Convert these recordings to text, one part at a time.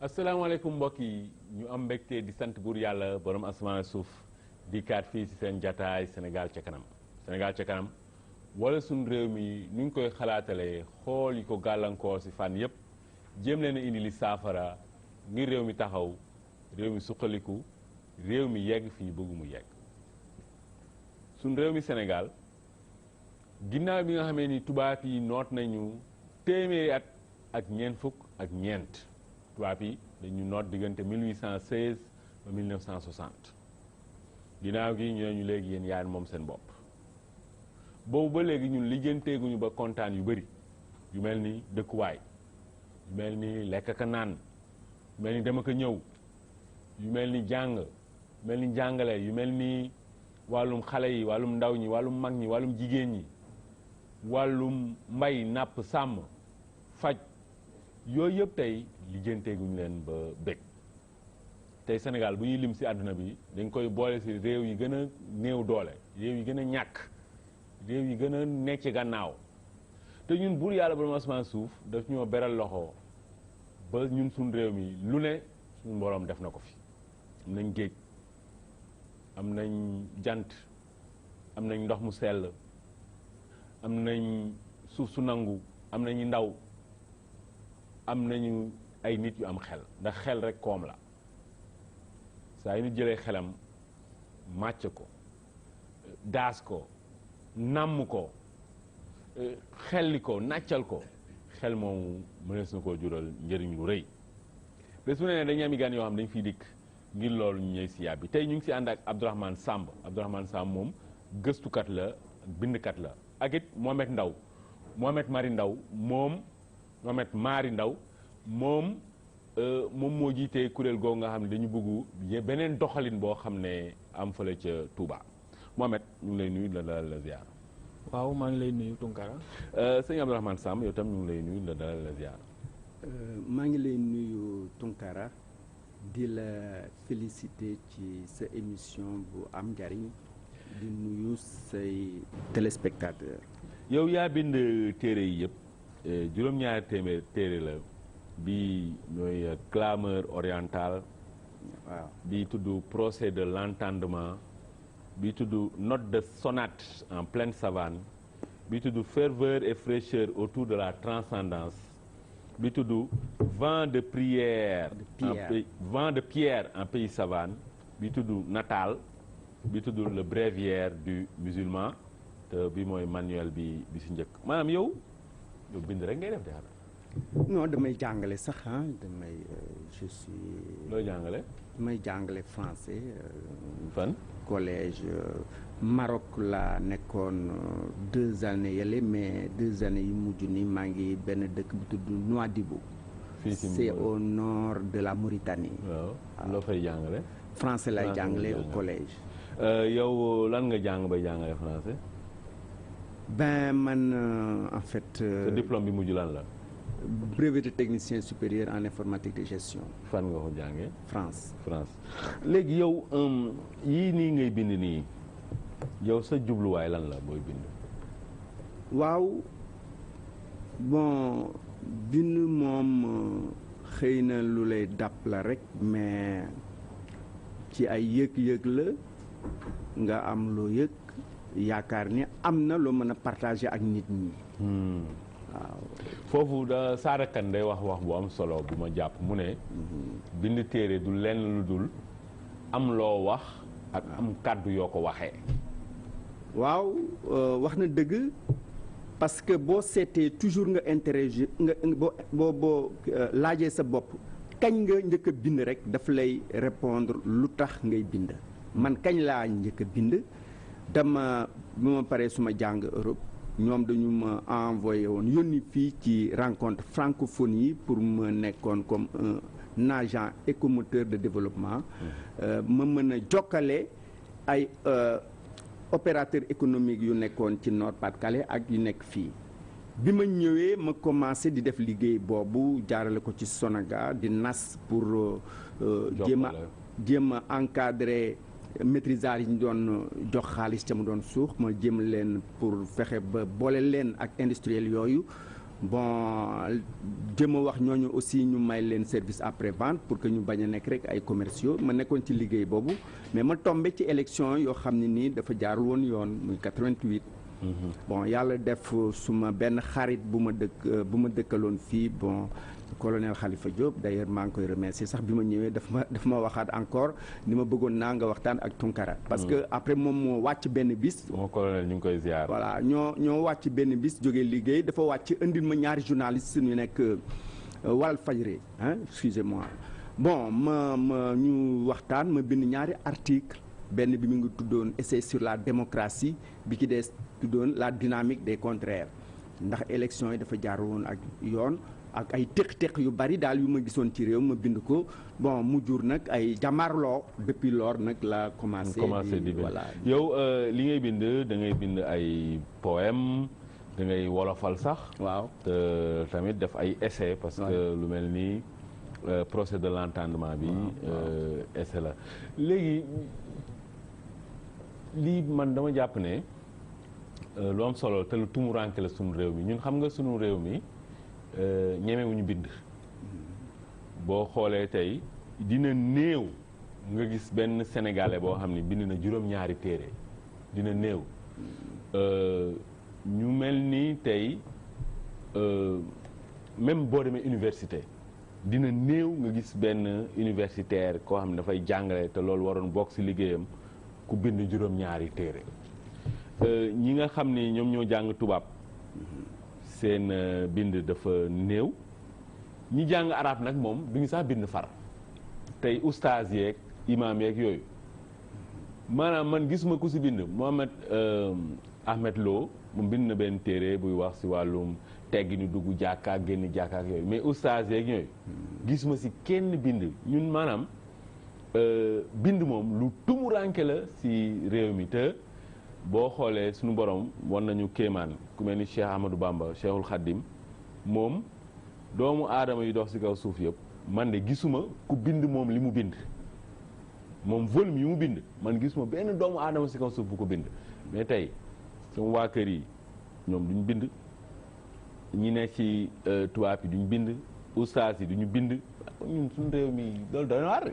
asalaamaaleykum mbokk yi ñu am mbégte di sant buur yàlla borom asamaan suuf di kaat fii ci seen jataay Sénégal ca kanam Sénégal ca kanam wala suñ réew mi nu ñu koy xalaatalee xool yi ko gàllankoor ci fànn yépp jéem leen a indi li saafara ngir réew mi taxaw réew mi suqaliku réew mi yegg fi ñu bëgg mu yegg suñ réew mi Sénégal ginnaaw bi nga xamee ni tubaab yi noot nañu téeméeri at ak ñeent fukk ak ñeent tubaab yi dañu noot diggante 1816 ba 1960 ginnaaw gi ñu ne ñu léegi yéen yaa moom seen bopp boobu ba léegi ñun lijjanteeguñu ba kontaan yu bëri yu mel ni dëkkuwaay yu mel ni lekk ak naan yu mel ni dem ak ñëw yu mel ni jàng yu mel ni jàngale yu mel ni wàllum xale yi wàllum ndaw ñi wàllum mag ñi wàllum jigéen ñi wàllum mbay napp sàmm faj yooyu yëpp tey lijjanteeguñu leen ba bëgg tey Sénégal bu ñuy lim ci àdduna bi dañ koy boole ci réew yi gën a néew doole réew yi gën a ñàkk réew yi gën a nekk ci gannaaw te ñun buur yàlla borom asamaan suuf daf ñoo beral loxo ba ñun suñ réew mi lu ne suñu borom def na ko fi am nañ géej am nañ jant am nañ ndox mu sell am nañ suuf su nangu am nañu ndaw am nañu ay nit yu am xel ndax xel rek koom la saa yu ñu jëlee xelam màcc ko daas ko nàmm ko xelli ko nàccal ko xel moomu mënees na koo jural njëriñ lu rëy bés bu ne dañuy am gan yoo xam dañ fiy dikk ngir loolu ñu ñëw si yàbbi tey ñu ngi si ànd ak Abdourahmane Samb Abdourahmane Samb moom gëstukat la bindkat la ak it Mohamed Ndaw Mohamed Mari Ndaw moom moom moo jiitee kuréel googu nga xam ne dañu bëgg beneen doxalin boo xam ne am fële ca Touba Mohamed ñu ngi lay nuyu la dalal la ziar. waaw maa ngi lay nuyu Tunkara. sëñ Abdourahmane Samb yow tam ñu ngi lay nuyu la dalal la ziar. maa ngi lay nuyu Tunkara di la féliciter ci sa émission bu am njariñ di nuyu say téléspectateurs. yow yaa bind téere yi yëpp juróom-ñaari téere la bi mooy clameur orientale. waaw bi tudd procès de l'entendement bi tudd note de sonate en pleine savane bi tudd ferveur et fraîcheur autour de la transcendance bi tudd vent de pierre en pays savane bi tudd natal bi tudd le bréviaire du musulman te bi mooy manuel bi si njëkk maanaam yow bind rek ngay def de non damay jàngale sax damay je suis. looy jàngale. damay jàngale français. fan. collège Maroc laa nekkoon 2 années yële mais 2 années yu mujj ni maa ngi benn dëkk bu tudd Nouadhibou. c'est au nord de la Mauritanie. waaw loo fay jàngale. français lay jàngale au collège. yow lan nga jàng bay jàngale français. ben man en fait. sa diplôme bi mujj lan la. brevet de technicien supérieur en informatique de gestion. fan nga ko jàngee. France. léegi yow yii nii ngay bind nii yow sa jubluwaay lan la booy bind. waaw bon bind moom xëy na lu lay dàpp la rek mais ci ay yëg-yëg la nga am loo yëg yaakaar ni am na loo mën a partager ak nit ñi. waaw foofu da Saara Kane day wax bu am solo bu ma jàpp mu ne. bind téere du lenn lu dul am loo wax ak am kàddu yoo ko waxee. waaw wax na dëgg parce que boo seetee toujours nga interroger nga boo laajee sa bopp kañ nga njëkk a bind rek daf lay répondre lu tax ngay bind. man kañ laa njëkk a bind dama bi ma paree suma jàng Europe. ñoom dañu ma envoyé woon yónni fii ci rencontre francophonie yi pour ma nekkoon comme un agent écomoteur de développement ma mën a jokkale ay opérateur économique yu nekkoon ci Nord-Pas-de-Calais ak yu nekk fii bi ma ñëwee ma commencé di def liggéey boobu jaarale ko ci Sonaga di nas pour jéem a encadrer maîtrisards yi ñu doon jox xaalis ca mu doon suux ma jëm leen pour fexe ba boole leen ak industriel yooyu bon jëm a wax ñooñu aussi ñu may leen service après vente pour que ñu bañ a nekk rek ay commerciaux ma nekkoon ci liggéey boobu mais ma tombé ci élection yoo xam ne nii dafa jaarul woon yoon muy 88. bon yàlla def suma benn xarit bu ma dëkkaloon fii bon colonel Khalifa Diop d'ailleurs maa ngi koy remercier sax bi ma ñëwee daf ma waxaat encore ni ma bëggoon naa nga waxtaan ak Tunkara. parce que après moom moo wàcc benn bis. moo colonel ñu ngi koy ziar. voilà ñoo wàcc benn bis jógee liggéey dafa wàcc indil ma ñaari journaliste ñu nekk Walfadjri excusez-moi bon ma ñu waxtaan ma bind ñaari article benn bi mu ngi tuddoon essai sur la démocratie bi ki des tuddoon la dynamique des contraires ndax élection yi dafa jaar woon ak yoon ak ay teq-teq yu bari daal yu ma gisoon ci réew ma bind ko bon mu jur nag ay jàmmarloo depuis lors nag la commencé di voilà. yow li ngay bind da ngay bind ay poème da ngay wolofal sax. waaw te tamit def ay essai parce que lu mel ni procès de l'entendement bi essai la léegi lii man dama jàpp ne lu am solo te lu tumuranke la sunu réew mi ñun xam nga sunu réew mi ñemewuñu bind boo xoolee tey dina néew nga gis benn sénégalais boo xam ni bind na juróom-ñaari téere dina néew ñu mel ni tey même boo demee université dina néew nga gis benn universitaire koo xam ne dafay jàngale te loolu waroon bokk ci liggéeyam ku bind juróom-ñaari téere ñi nga xam ni ñoom ñoo jàng tubaab seen bind dafa néew ñi jàng arab nag moom duñu sax bind far tey oustaz yeeg imam yeeg yooyu maanaam man gisuma ku ci bind Mohamed Ahmed Lo mu bind na benn téere buy wax ci wàllum teggi ni dugg jàkka génn jàkka ak yooyu mais oustaz yeeg yooyu gisuma ci kenn bind ñun maanaam bind moom lu tumuranke la ci réew mi te boo xoolee suñu borom wan nañu kéemaan ku mel ni Cheikh Ahmadou Bamba Cheikhul Khadim moom doomu aadama yi dox ci kaw suuf yëpp man de gisuma ku bind moom li mu bind moom volume yi mu bind man gisuma benn doomu aadama ci kaw suuf bu ko bind mais tey sama waa kër yi ñoom duñ bind ñi ne ci tubaab yi duñ bind ustaas yi duñu bind ñun suñu réew mi loolu doy na waar.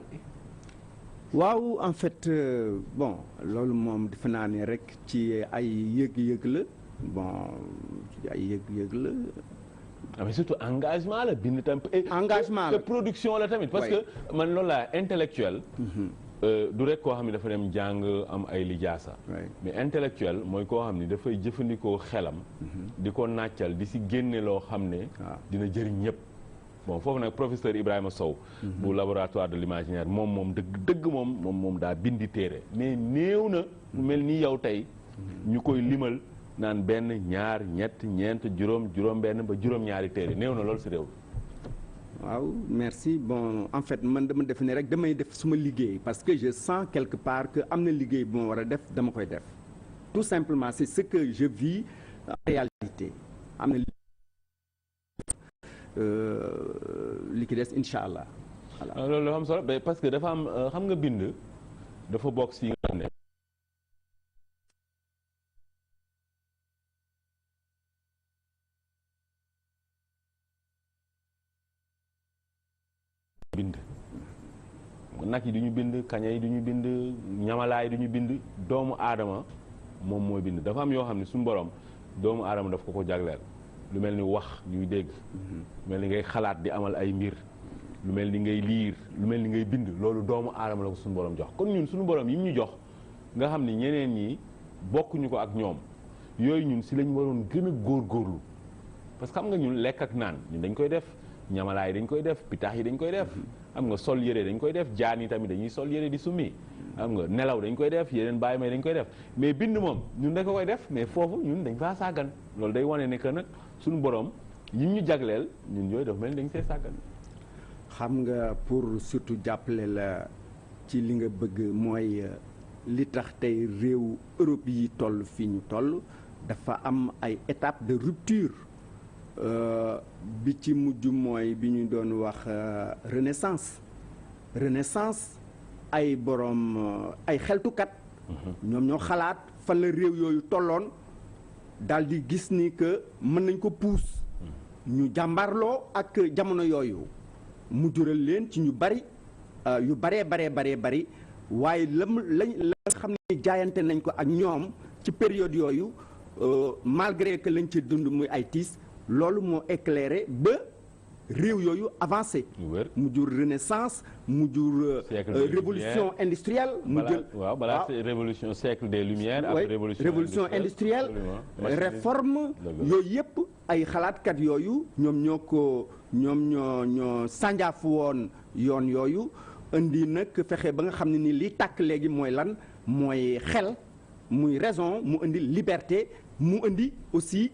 waaw en fait bon loolu moom defe naa ne rek ci ay yëg-yëg la bon ay yëg-yëg la. mais surtout engagement la bind tam. engagement la production la tamit. parce que man loolu laa intellectuel. du rek koo xam ne dafa dem jàng am ay lijaasa. mais intellectuel mooy koo xam ne dafay jëfandikoo xelam. di ko nàccal di si génne loo xam ne. dina jëriñ ñëpp. bon foofu nag professeur Ibrahima Sow bu laboratoire de l'imaginaire moom dëgg moom daa bindi téere mais néew na mu mel ni yow tey ñu koy limal naan benn ñaar ñett ñeent juróom benn ba juróom-ñaari téere néew na loolu ci réew waaw merci bon en fait man dama def ne rek damay def suma liggéey parce que je sens quelque part que am na liggéey bu ma war a def dama koy def tout simplement c'est ce que je vis en réalité am na li ki des incha allah. voilà loolu dafa am solo parce que dafa am xam nga bind dafa bokk ci yi nga xam ne. bind nag yi du ñu bind kaña yi du ñu bind ñamalaay du ñu bind doomu aadama moom mooy bind dafa am yoo xam ne suñu borom doomu aadama daf ko jagleel. lu mel ni wax ñuy dégg lu mel ni ngay xalaat di amal ay mbir lu mel ni ngay liir lu mel ni ngay bind loolu doomu aadama la ko suñu borom jox kon ñun suñu borom yi ñu jox nga xam ni ñeneen ñi bokkuñu ko ak ñoom yooyu ñun si lañ waroon gën a góorgóorlu parce que xam nga ñun lekk ak naan ñun dañ koy def ñamalaay dañ koy def pitax yi dañ koy def xam nga sol yére dañ koy def jaan yi tamit dañuy sol yére di summi xam nga nelaw dañ koy def yeneen bàyyi may dañ koy def mais bind moom ñun dañ ko koy def mais foofu ñun dañ faa sàggan loolu day wane ne que nag suñu borom yi ñu jagleel ñun yooyu dafa mel ni dañ see sàggan. xam nga pour surtout jàppale la ci li nga bëgg mooy li tax tey réew Europe yi toll fii ñu toll dafa am ay étapes de rupture bi ci mujj mooy bi ñu doon wax renaissance ay borom ay xeltukat. ñoom ñoo xalaat fan la réew yooyu tolloon daal di gis ni que mën nañ ko puus ñu jàmbaarloo ak jamono yooyu mu jural leen ci ñu bari yu baree bari waaye la xam ne jaayante nañ ko ak ñoom ci période yooyu malgré que lañ ci dund muy ay tiis loolu moo éclairé ba réew yooyu avancé mu jur renaissance mu jur révolution industrielle mu jël balaa révolution siècle des lumières ak révolution industrielle réforme yooyu yëpp ay xalaatkat yooyu ñoom ñoo sànjaafu woon yoon yooyu indi nag fexe ba nga xam ne ni li tàkk léegi mooy lan mooy xel muy raison mu indi liberté mu indi aussi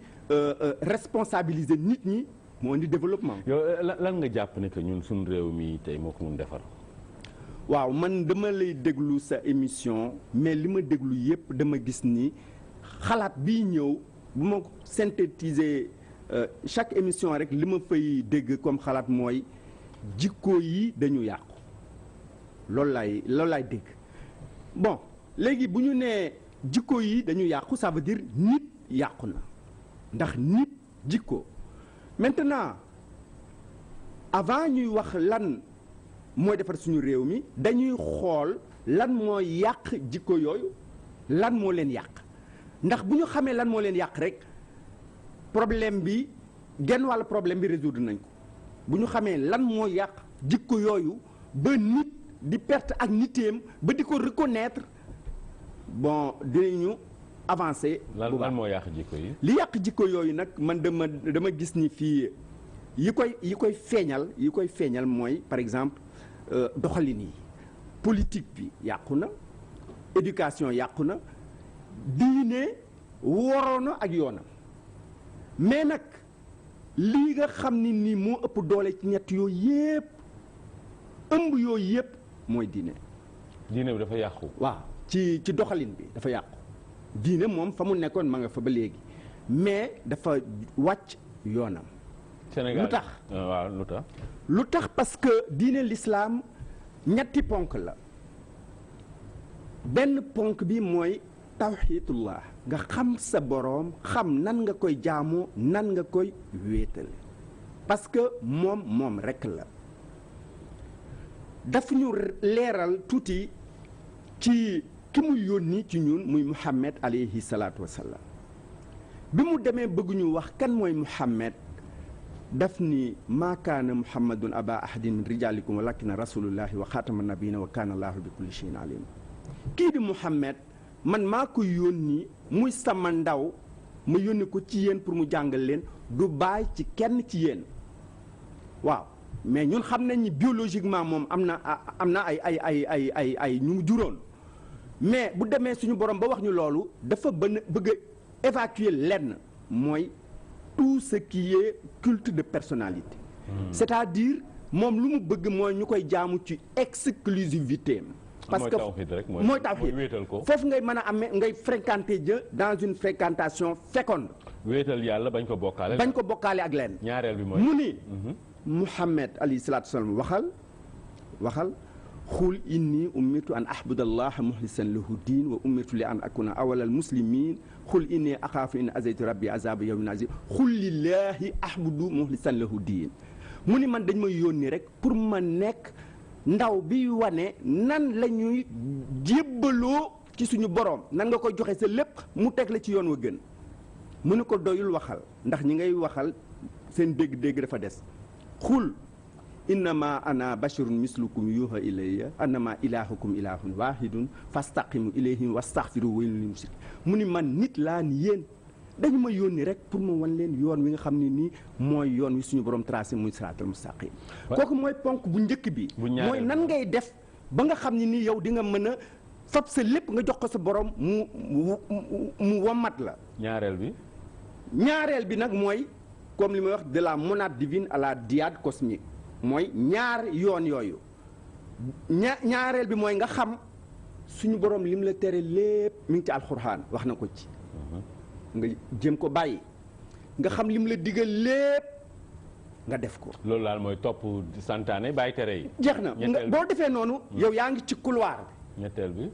responsabiliser nit ñi mu indi développement. yow lan nga jàpp ne que ñun suñu réew mi tey moo ko mun defar. waaw man dama lay déglu sa émission mais li ma déglu yépp dama gis ni xalaat bii ñëw bu ma synthétiser chaque émission rek li ma fay dégg comme xalaat mooy jikko yi dañu yàqu loolu laay dégg bon léegi bu ñu nee jikko yi dañu yàqu ça veut dire nit yàqu na ndax nit jikko maintenant avant ñuy wax lan mooy defar suñu réew mi dañuy xool lan moo yàq jikko yooyu lan moo leen yàq ndax bu ñu xamee lan moo leen yàq rek problème bi genn wàll problème bi résoudre nañ ko bu ñu xamee lan moo yàq jikko yooyu ba nit di perte ak niteem ba di ko reconnaître bon dinañu avancer. lan moo yàq jikko yi. li yàq jikko yooyu nag man dama gis ni fii yi koy feeñal mooy par exemple doxalin yi politique bi yàqu na éducation yàqu na diine waroon na ak yoonam mais nag lii nga xam ni nii moo ëpp doole ci ñett yooyu yépp ëmb yooyu yépp mooy diine. diine bi dafa yàqu. waaw ci doxalin bi dafa yàqu diine moom fa mu nekkoon ma nga fa ba léegi mais dafa wàcc yoonam. Sénégal lu tax waaw lu tax parce que diine l'islam ñetti ponk la benn ponk bi mooy tawxiidullah nga xam sa boroom xam nan nga koy jaamoo nan nga koy wéetale parce que moom rekk la daf ñu leeral tuuti ci ki mu yónni ci ñun muy Muhammad alayhi salaatu wassalaam bi mu demee bëgguñu wax kan mooy Muhammad daf ni maa kaana muhammadun aba ahadin min rijalikum walakina rasulullahi wa xaatama nabiyina wa kaana allahu bi kulli shay'in alim kii di Muhammad man maa ko yónni muy sama ndaw ma yónni ko ci yéen pour mu jàngal leen du bàyyi ci kenn ci yéen waaw mais ñun xam nañ ni biologiquement moom am na ay ñu mu juróon mais bu demee suñu borom ba wax ñu loolu dafa bëgg a évacuer lenn mooy tout ce qui est culte de personnalité. C'est-à-dire moom lu mu bëgg mooy ñu koy jaamu ci exclusivité am. parce que mooy tawhid foofu ngay mën a amee ngay fréquenter Dieu dans une fréquentation féconde. wéetal yàlla bañ ko bokkaale ak leen. ñaareel bi mooy mu ni. Muhammad alayhi salaatu wa salaam waxal xul inni umirtu an ahbudallaha muxlisan lahu diin wa umirtu li an akuna awalal muslimin xul inni axaafu in azaytu rabbi azaba yawmin azim xul lillahi ahbudu muxlisan lahu diin mu ni man dañ ma yónni rek pour ma nekk ndaw bi wane nan la ñuy jébbaloo ci suñu boroom nan nga koy joxe sa lépp mu teg la ci yoon wa gën mu ne ko doyul waxal ndax ñi ngay waxal seen dégg-dégg dafa des xul innama ana basharun mislukum yuha ilayya annama ilahukum ilahun wahidun fastaqimu ilayhi wastaghfiru waylun lil mushrikin mu ni man nit laa ni yéen dañu ma yónni rek pour ma wan leen yoon wi nga xam ne nii mooy yoon wi suñu borom tracé muy siraatal mustaqim kooku mooy ponk bu njëkk bi mooy nan ngay def ba nga xam ne nii yow di nga mën a fab sa lépp nga jox ko sa borom mu wommat la ñaareel bi nag mooy comme li may wax de la monade divine à la dyade cosmique mooy ñaar yoon yooyu ñaareel bi mooy nga xam suñu borom lim la tere lépp mi ngi ci alxuraan wax na ko ci nga jéem ko bàyyi nga xam lim la digal lépp nga def ko. loolu daal mooy topp santaane bàyyi tere yi. jeex na boo defee noonu. yow yaa ngi ci couloir bi. ñetteel bi.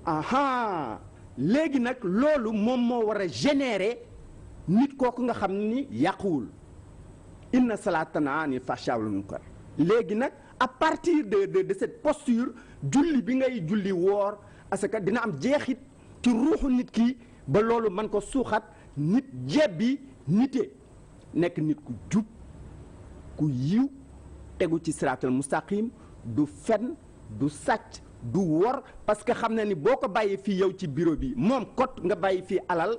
léegi nag loolu moom moo war a générer nit kooku nga xam ni yàquwul inna salaata tanhaa anil fahshaa'i wal munkar. léegi nag à partir de cette posture julli bi ngay julli woor parce que dina am jeexit ci ruuxu nit ki ba loolu man ko suuxat nit jebbi nite nekk nit ku jub ku yiw tegu ci siraatal mustaqim du fen du sàcc du wor parce que xam na ni boo ko bàyyi fii yow ci bureau bi moom kot nga bàyyi fii alal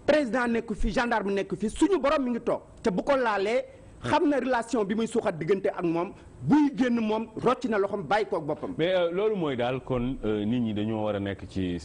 président nekk fi gendarme nekk fi suñu borom mi ngi toog te bu ko laalee xam na relation bi muy suuxat diggante ak moom buy génn moom rocc na loxoom bàyyi koog boppam. mais loolu mooy daal kon nit ñi dañoo war a nekk ci